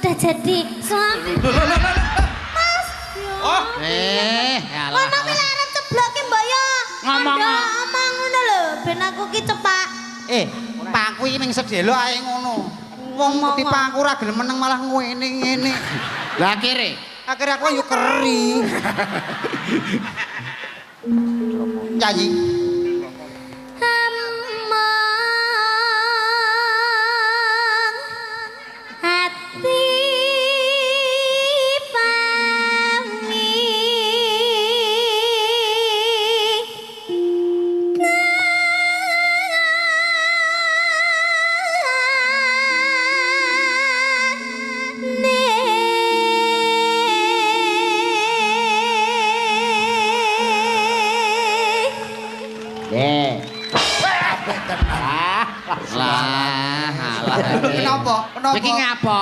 sudah jadi suami. Mas. Oh. Alah. Ngono kuwi lek arep ceblok ki mbok yo. Ngomong. Ngomong ngono lho, ben aku ki cepak. Pangku iki ming sedelo ae ngono. Wong dipangku ora gelem meneng malah ngene ngene. Lah akhire Akhirnya aku yo keri. Nyanyi. Among ati pami Lah, alah. Kenapa? Kenapa? Iki ngapa?